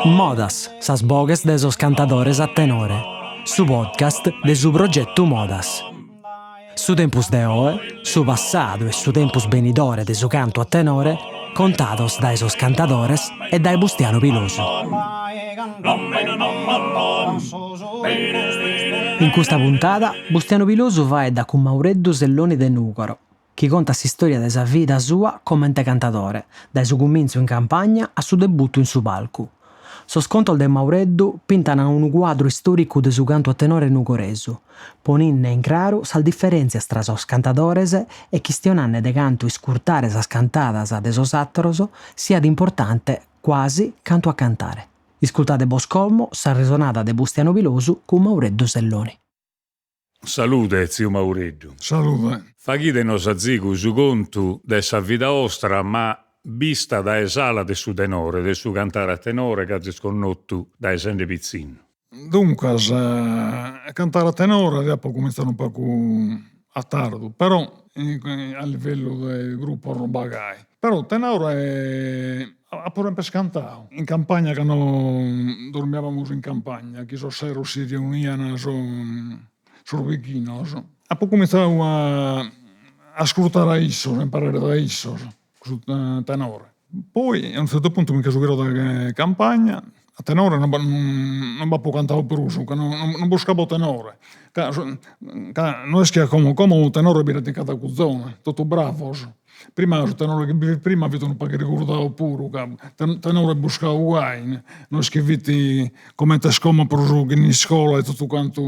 Modas, sas boghes de sos cantadores a tenore, su podcast de su progetu Modas. Su tempus de oe, su passadu e su tempus benidore de su cantu a tenore contados dae sos cantadores e dae Bustianu Pilosu. In custa puntada Bustianu Pilosu faeddat cun Maureddu Selloni de Nùgoro, chi contat s'istòria de sa vida sua comente cantadore, dae su cumintzu in campagna a su debutu in su palcu. Sos contos de Maureddu pintan unu cuadru istòricu de su cantu a tenore nugoresu, poninde in craru sas diferèntzias tra sos cantadores e chistionande de cantu iscurtare sas cantadas de sos àteros siat importante cuasi cantu a cantare. Iscultade bos como s'arresonada de Bustianu Pilosu cun Maureddu Selloni. Salude, tziu Maureddu. Salude. Faghidenos azigu su contu de sa vida 'ostra, ma bista dae s'ala de su tenore, de su cantare a tenore ch'azis connotu dae sende pitzinnu. Duncas, cantare a tenore deo apo cumintzadu unu pagu a tardu, però a livellu de grupos non b'at gai. Però tenore apo sempre cantadu, in campagna cando dormiavamus in campagna, chi sos seros si reunian sos bighinos, apo cumintzadu a ascurtare a issos, a imparare dae issos su tenore. Poi a unu tzertu puntu mi nche so ghiradu dae campagna, a tenore non non b'apo cantadu prus, ca non buscabo tenore, ca ca no est che a como, como tenore bi nd'at in cada cuzone, totu bravos Prima su tenore chi bi fit prima fit unu pagu rigurdadu puru ca tenore buscadu gai, no est chi fit comente est como prus chi in iscola e totu cantu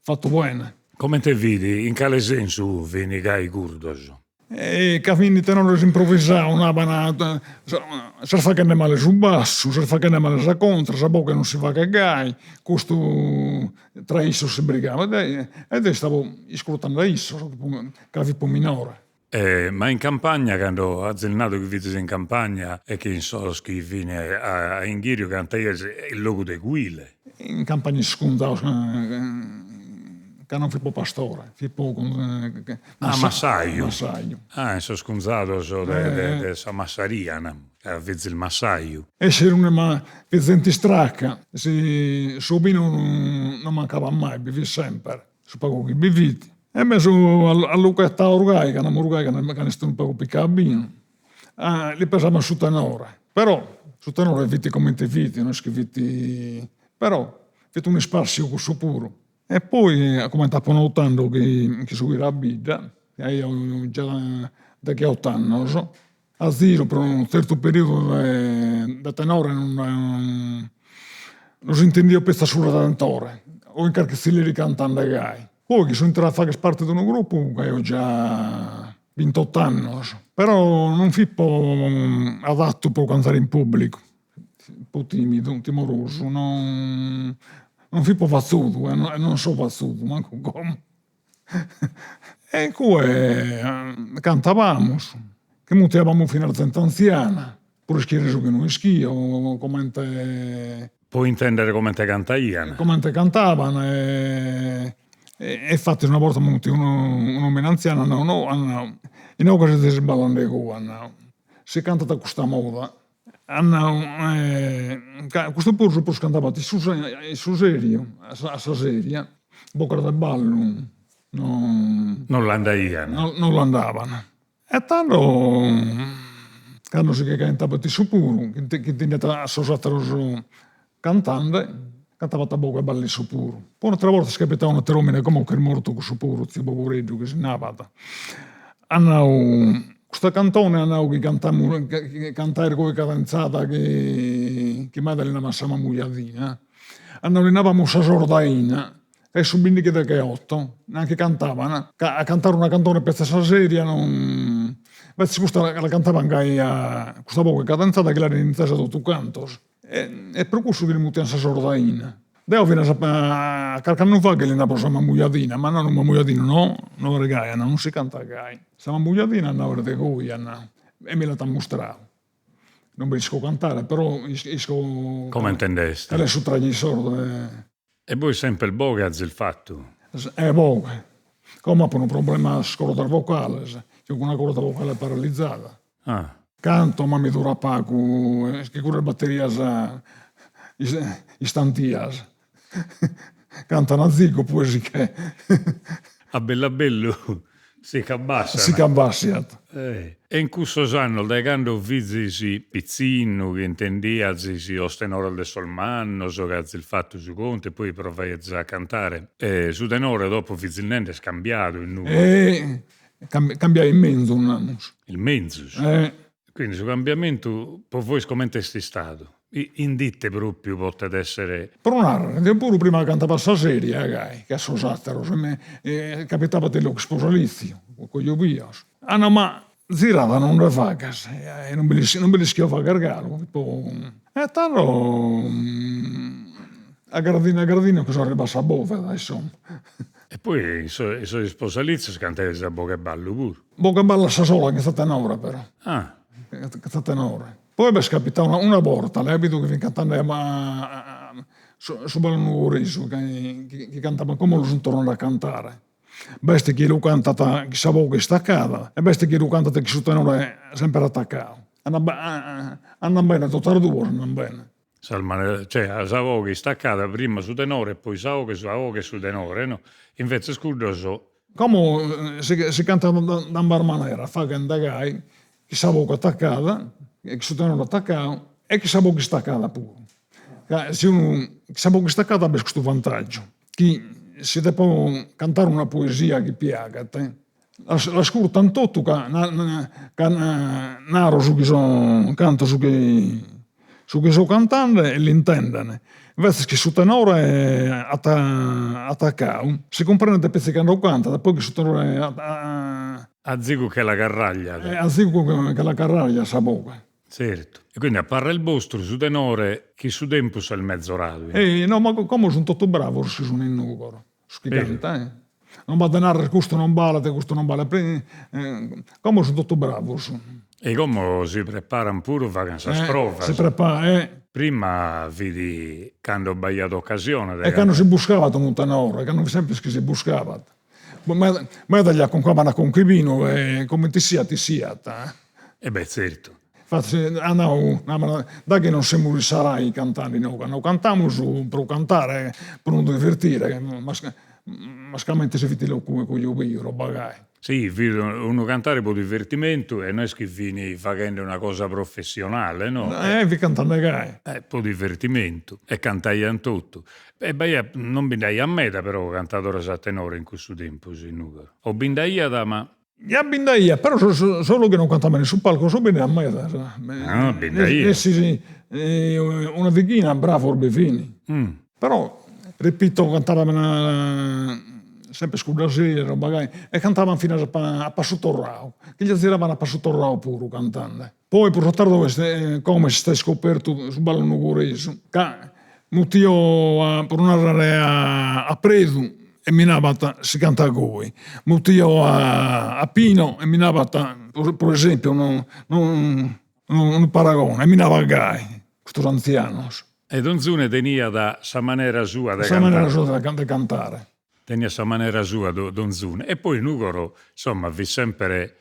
fatu bene. Comente fit? In cale sensu fin gai curdos? E ca fin tenores improvisados, naban ses faghende male su bassu, ses faghende male sa contra, sa boghe non si faghet gai, custu tra issos si brigabat e deo istabo iscurtende a issos ca fipo minore. Ma in campagna, cando azis nadu chi fizis in campagna e chin sos chi fin a inghiriu cantaias in logu de cuile. In campagna in sos cunzados ca non fipo pastore, fipo Ah, massaju. Massaju. Ah, in sos cunzados de de sa massaria, namus, ca fizis massaju. Esser una fit zente istraca, si su binu non mancabat mai, bi fit semper. Su pagu chi bi fit. E mesu alluchettados gai, ca namus gai ca est unu pagu picadu a binu, li pesamus su tenore, però su tenore fit comente fit, no est chi fit, però fit unu ispassiu cussu puru. E poi comente apo nau tando chi chi so ghiradu a bidda, aio già degheot'annos, a ziru pro unu tzertu periodu de tenore non non s'intendiat petzi a su Redentore o in carchi tzilleri cantende gai. Poi chi so intradu a fagher parte de unu gruppu c'aio già bintot'annos, però non fipo adattu pro cantare in pubblicu, fipo timidu, timorosu, non non fipo fatzudu e non so fatzudu mancu como E in cue cantavamus, che mutiavamus finas zente antziana, pro ischire su chi no ischio, comente. Pro intendere comente cantaian. Comente cantaban e e infattis una borta mutiu un'omine antzianu at nau, no at nau, inoghe sezis ballende cue at nau, si cantat a custa moda At nau ca custu puru su prus cantabat in su in su seriu, a sa seria, boghes de ballu no. Non l'andaian. Non l'andaban. E tando cando si che caentabat issu puru, chi intendiat a sos ateros cantande, cantabat a boghe 'e ballu issu puru. Poi un'atera borta est capitau un'ater'omine, como ch'est mortu cussu puru, tziu Boboreddu chi si nabat, at nau Custa cantone at nau chi cantamus, chi cantaer goi cadentzada chi chi meda li naban sa mamujadina, at nau li nabamus sa sordaina e su bindighi degheotto nanchi cantaban, ca a cantare una cantone petzi a sa seria non, invece custa la cantaban gai a custa boghe cadentzada chi l'an intesa totu cantos E pro cussu chi li mutian sa sordaina. Deo finas a carchi annu faghet li nabo sa mamujadina, ma no mamujadinu no, no est gai, at nau, non si cantat gai. Sa mamujadina at nau est de goi, at nau, e mi l'at ammustradu. Non bi l'isco cantare, però isco Comente nd'est. Cale est su tragliu issoro de. E bois semper boghe azis fatu? E boghe. Como apo unu problema a sas cordas vocales, tengo una corda vocale paralizada. Ah. Canto ma mi durat pagu, est chi cuddas batterias istantias cantan azigu poi si che. A bellu a bellu si ch'abbassiat. Si ch'abbassiat. E in cussos annos, dae cando fizis pitzinnu, chi intendiazis sos tenores de sos mannos, chi azis fattu su contu e poi provaiazis a cantare, su tenore dopo fizis nende est cambiadu in Nugoro. Cambiai in menzus, namus. In menzus. Quindi su cambiamentu po vois comente est istadu? In ite propriu potet essere? Pro narrer, deo puru prima cantabo a sa seria gai, che a sos atteros, e capitabat in logu isposalitziu, cojubios. Ah no ma zirada non nde faghes, e non bi non bi l'ischio fagher galu, fipo. E tando a gradinu a gradinu che so arribadu a sa boveda, insomma. E poi in sos isposalitzios cantaias a boghe 'e ballu puru. Boghe 'e ballu a sa sola chentza tenore però. Ah. Chentza tenore. Poi b'est capitadu una borta, l'aia bidu chi fin cantende su ballu nugoresu chi cantaban, como lu sun torrende a cantare. B'est chie lu cantat chin sa boghe istaccada e b'est chie lu cantat chin su tenore sempre attaccadu. Andan bene totas duas andan bene. Sas maneras, cioè sa boghe istaccada, prima su tenore e poi sa 'oghe, sa 'oghe e su tenore, no? Inveces cuddos. Como si si cantat de ambas maneras, faghent gai, chin sa boghe attaccada, chin su tenore attaccadu e chin sa boghe istaccada puru. Ca si unu chin sa boghe istaccada b'est custu vantaggiu, chi si depo cantare una poesia chi piaghet L'ascurtan totu ca ca naro su chi so canto su chi su chi so cantende e l'intenden, inveces chi su tenore attaccadu si cumprendet petzi cando cantat, poi chi su tenore Azigu che la carragliat. Azigu che la carragliat sa boghe. Zertu. E quindi a parrer bostru su tenore chin su tempus s'est mezoradu. No ma como sun totu bravos chi sun in Nugoro Su chi cantat, eh. Non b'at de narrer custu non balet, custu non balet, como sun totu bravos. E como si preparan puru, faghen sas provas. Si preparan, eh. Prima fit cando b'aiat occasione de. E cando si buscabat unu tenore, cando fit sempre chi si buscabat. Meda li acconcaban a conchibinu e comente siat siat. E beh zertu. Infatti at nau, naban, daghi non semus in sa Rai cantende inoghe, no cantamus pro cantare, pro nos divertire, mascamente si fit locu 'e cojubiu, roba gai. Si, fit unu cantare pro divertimentu e no est chi fin faghende una cosa professionale, no. Fit cantende gai. Pro divertimentu e cantaian totu. E b'aiat, non bi nd'aiat meda però cantadores a tenore in cussu tempus in Nugoro, o bi nd'aiat ma Ja bi nd'aiat, però solu chi non cantaban in su palcu, so bi nd'aiat medas. Ah, bi nd'aiat. Nessi una deghina bravos bi fin. Però, repito, cantaban sempre cudda serie, roba gai, e cantaban finas a passu torrau, chi lis ziraban a passu torrau puru cantende. Poi prus a tardu est como s'est iscopertu su ballu nugoresu, ca mutio a, pro narrer a Predu e mi nabat si cantat goi, mutio a Pino e mi nabat, pro esempiu unu paragone, e mi nabat gai, custos anzianos. E donzune teniat sa manera sua de cantare. Sa manera sua de cantare. Teniat sa manera sua donzune. E poi Nugoro, insomma, fit sempre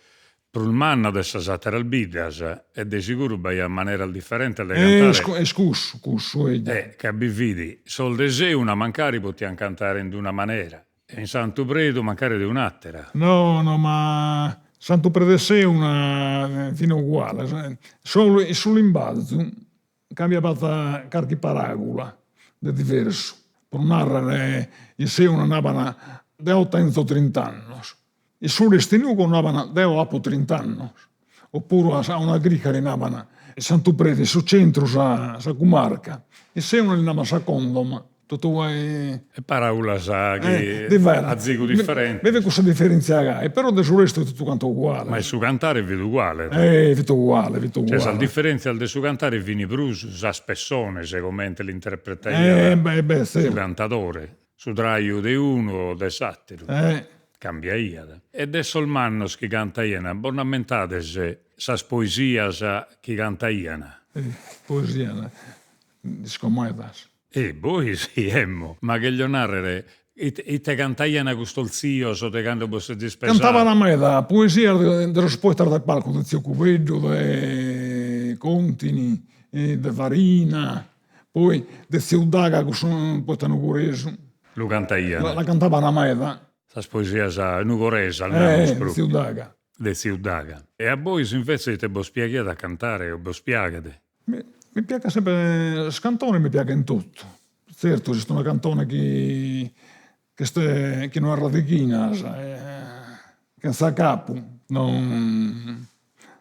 prus manna de sas ateras biddas e de siguru b'aiat maneras diferentes de cantare. Est cussu, cussu eja. E ca bi fit sos de Seuna mancari potian cantare in d'una manera e in Santu Predu mancari de un'atera. No, no, ma Santu Predu e Seuna fin uguales, solu in su limbazu Cambiabat carchi paràgula de diversu, pro nàrrere in Seuna naban deo tenzo trint'annos, in su restu 'e Nugoro naban deo apo trint'annos, opuru a una crica li naban in Santu Predu in su centru sa sa cumarca, in Seuna li naban sa condoma Totu E paràulas chi azigu diferentes. Bi fit cussa diferèntzia gai, però de su restu fit totu cantu uguale. Ma su cantare fit uguale. Fit uguale, fit uguale. Cioè sas diferèntzias de su cantare fin prus sas pessones comente l'interpretaiat su cantadore, su traju de unu o de s'àteru. Cambiaiat. E de sos mannos chi cantaian, bos nd'ammentades sas poesias chi cantaian? Poesias, nd'isco medas. E bois, emmo. Ma cheglio narrere. Ite cantaian custos tzios de cando bos sezis pesados? Cantaban meda poesias de sos poetas de palcu, de tziu Cubeddu, de Contini, de Farina, poi de tziu Daga cussu poeta nugoresu. Lu cantaian? La cantaban meda. Sas poesias nugoresas, namus propriu. De tziu Daga. De tziu Daga. E a bois invece ite bos piaghiat a cantare o bos piaghet? Mi piaghet sempre, sas cantones mi piaghen totu. Tzertu si est una cantone chi ch'est chi no at radighinas chentza capu non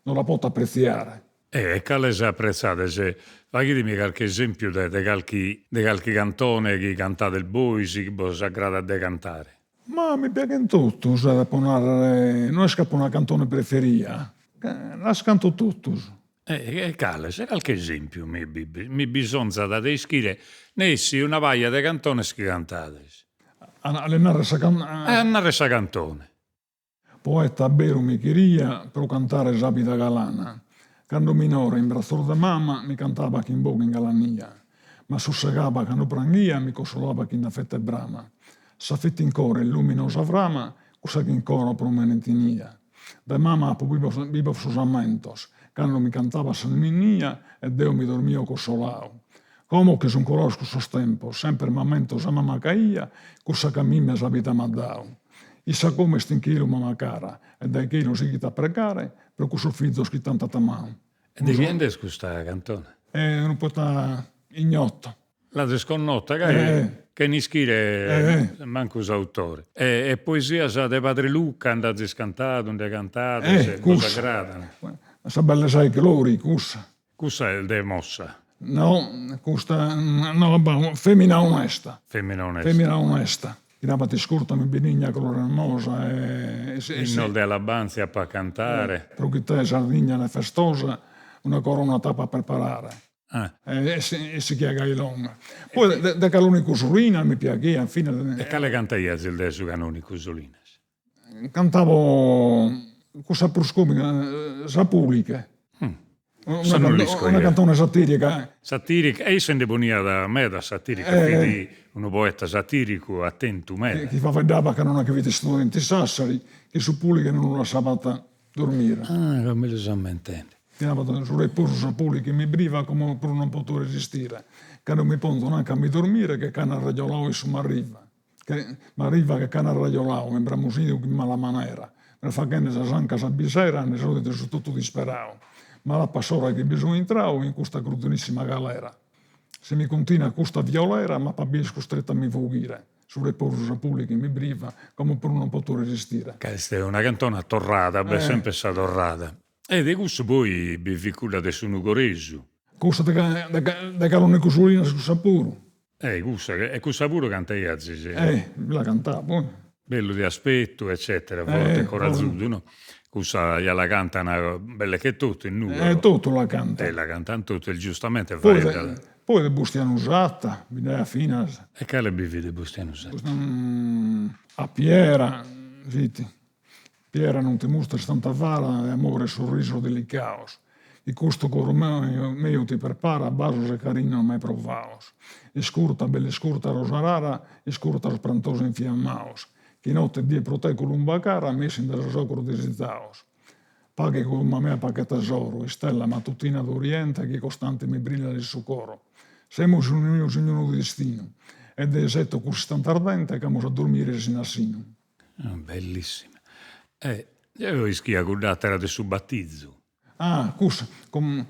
non la poto apretziare. E cales apretzades? Faghidemi carchi esempiu de de calchi de calchi cantone chi cantades bois, chi bos aggradat de cantare. Ma mi piaghen totus, depo narrer, no est chi apo una cantone preferia, las canto totus. E cales? Calchi esempiu mi mi bisonzat de ischire nessi una paja de cantones chi cantades. A li narrer sa can. A narrer sa cantone. Poeta abberu mi cheria pro cantare sa vida galana, cando minore in bratzos de mama mi cantabat chin boghe in galania, m'assussegabat cando pranghia mi cossolabat chin affettu e brama, s'affettu in coro est luminosa frama cussa chi in coro pro mene tenia. De mama apo bivos bivos sos ammentos, cando mi cantabat sa ninnia e deo mi dormio cossolau. Como che sun colaos cussos tempos, semper m'ammento sa mama ch'aia, cussa ch'a mime sa vida m'at dau. Issa como est in chelu mama cara e dae chelu sighit a pregare pro cussos fizos chi tantu at amau. E de chie nd'est custa cantone? Est unu poeta ignoto. L'azis connota gai chene ischire mancu s'autore. E poesias de Padre Luca nd'azis cantadu, nde cantades, bos aggradan? Sa bellesa 'e Clori, cussa. Cussa est de Mossa. No, custa no, femina onesta. Femina onesta. Femina onesta. Chi nabat iscurtami benigna Clori ermosa e. Innos de alabanzia apo a cantare. Pro chi te Sardigna ne festosa una corona t'apo a preparare. E sighiat gai longa. Poi de Canonicu Solinas mi piaghiat finas. E cale cantaiazis de su Canonicu Solinas? Cantabo cussa prus comica, sa Puliche. Cussa non l'isco Una cantone satirica. Satirica, e isse nde poniat meda satirica, fit unu poeta satiricu atentu meda. Chi faveddabat ca non chi fit istudente in Sassari, chi su puliche non lu lassabat dormire. Ah, mi lu so ammentende. Chi nabat su reposu sa puliche mi brivat como prus non poto resistire, cando mi ponzo nanca a mi dormire che cane arrajoladu issu m'arrivat. Che m'arrivat che cane arrajolau, imbramusidu chin mala manera, m'est faghende sas ancas a bisera, nde so de su totu disperau. Mal'apo a s'ora chi bi so intrau in custa crudelissima galera. Si mi continat custa violera m'apo a bier custrettu a mi fughire, su reposu sa puliche mi brivat, como prus non poto resistire. Ca est una cantone a torrada, b'est sempre sa torrada. E de cussu poi bi fit cudda de su nugoresu. Cussa de Canonicu Solinas cussa puru. Eh cussa, e cussa puru cantaiazis? Eh, bi la cantabo. Bellu de aspettu eccetera, forte e corazudu no? Cussa ja la cantan belle che totu in Nugoro. Eh totu la cantan. E la cantan totu e giustamente faeddat. Poi de Bustianu Satta bi nd'aiat finas. E cale bi fit de Bustianu Satta? A Piera fit. Piera non ti mustres tantu avara de amore sorrisos delicaos, chi custu coro meu ti preparat basos e carignos mai provaos. Iscurta, bella iscurta rosa rara, iscurta sos prantos infiammaos, chi notte e die pro te columba cara m'essin dae sos ogros disizaos. Paghe columba mea paghe tesoro, istella mattutina d'oriente chi costante mi brillas in su coro. Semus unios in unu destinu e deo isetto cuss'istante ardente ch'amus a dormire sinu a sinu. Bellissima. E deo ischia cudd'atera de su battizu. Ah, cussa, cun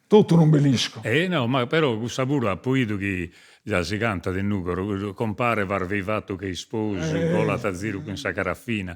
totu non bi l'isco. E no, ma però cussa puru apo 'idu chi già si cantat in Nugoro, compare varvifattu che isposu, colat a ziru cun sa caraffina,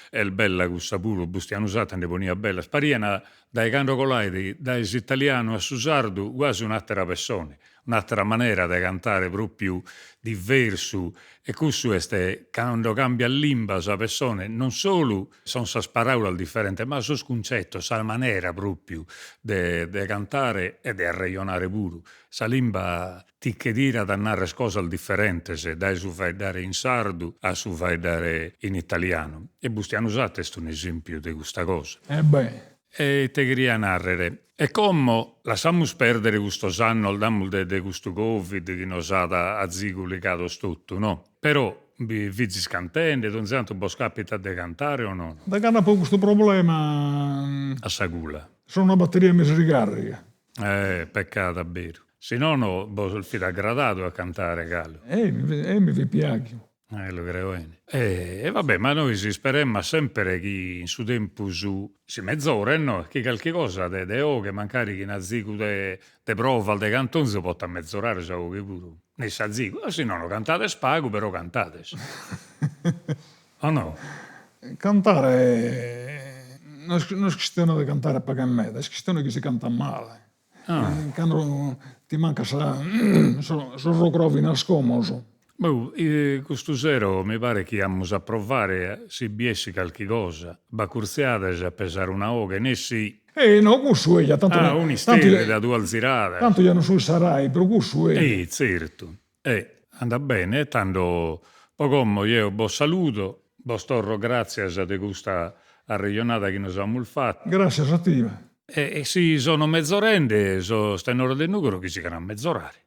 est bella cussa puru, Bustianu Satta nde poniat bellas, parian dae cando colait dae s'italianu a su sardu guasi un'atera pessone un'àtera manera de cantare pròpiu diversu e cussu est cando càmbiat limba sa pessone non solu son sas paràulas diferentes ma sos cuntzetos, sa manera pròpiu de de cantare e de arrejonare puru. Sa limba ti che tirat a narrer cosas diferentes dae su faeddare in sardu a su faeddare in italianu e Bustianu Satta est un'esèmpiu de custa cosa. E beh. E ite cheria nàrrere, e como lassamus pèrdere custos annos namus de de custu Covid chi nos at azigu ligados totu, no? Però bi fizis cantende, donzi tantu bos capitat de cantare o nono? Da cando apo custu problema. A sa gula. Solu una batteria mi si ricarriga. Eh, peccadu a beru. Si nono bos fit aggradadu a cantare galu. Eh mi fit piàghiu. Eh, lu creo 'ene. E va bè, ma nois isperemas sempre chi in su tempus si mezoret, no, chi calchi cosa de de 'oghe, mancari chin azigu de de provas de cantonzu potat mezorare sa 'oghe puru, nessi azigu, o si nono cantades pagu però cantades. O no? Cantare no est no est chistione de cantare pagu e meda, est chistione chi si cantat male. Cando ti mancat sa s'orrocrau finas como. Boh, custu sero mi paret chi amus a provare si bi essit calchi cosa, b'acurtziades a pesare una 'oghe, nessi. Eh no, cussu eja, tantu. Ah, un'istèrrida, duas ziradas. Tantu ja non so in sa Rai, pro cussu eja. Eh, tzertu. Eh, andat bene, e tando pro como jeo bos saludo, bos torro gràtzias de custa arrejonada chi nos amus fatu. Gràtzias a tie. E si sono mezorende sos tenores de Nùgoro chi sigan a mezorare.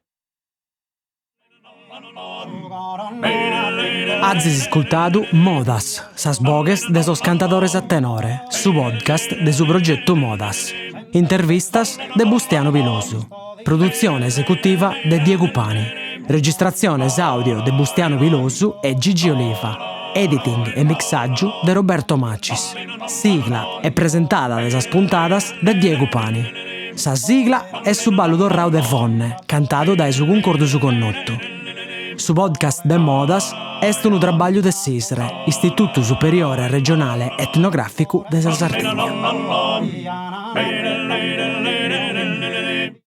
Azis iscultadu Modas, sas boghes de sos cantadores a tenore, su podcast de su progetu Modas. Intervistas de Bustianu Pilosu. Produtzione esecutiva de Diegu Pani. Registratziones àudio de Bustianu Pilosu e Gigi Oliva. Editing e mixàgiu de Roberto Macis. Sigla e presentada de sas puntadas de Diegu Pani. Sa sigla est su ballu torrau de Fonne, cantadu dae su Cuncordu Su Connotu. Su podcast de Modas est unu trabagliu de s'ISRE, Istitutu Superiore Regionale Etnogràficu de sa Sardigna.